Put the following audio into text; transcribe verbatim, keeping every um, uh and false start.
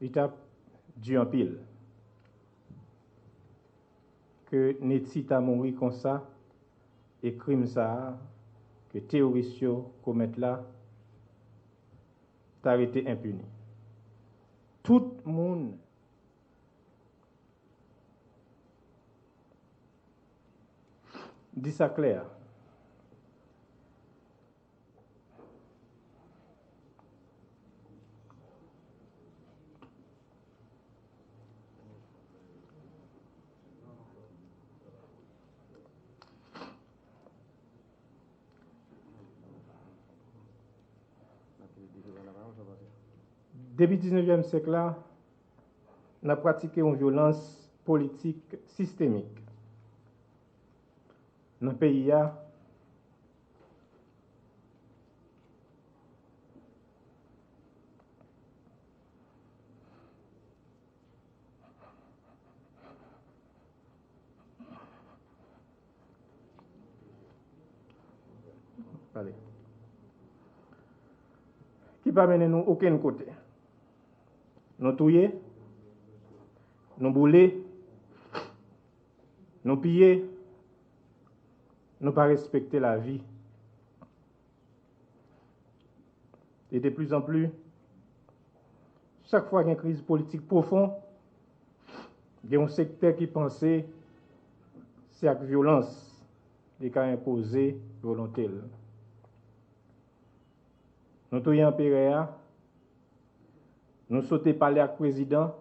Li t ap di anpil ke Netty ta mouri konsa e krim sa a ke teyoris yo komèt la ta rete enpini. Tout moun di sa klè. Depi diznevyèm syèk la, n ap pratike yon vyolans politik sistemik nan peyi a. Pale. Ki pa mennen nou okenn kote. Nou touye, nou boule, nou piye, nou pa respekte lavi. E de pli an pli, chak fwa gen kriz politik pwofon, gen yon sektè ki panse se ak vyolans li ka enpoze volonte l. Nou touye anperè a, nou sote pale ak prezidan,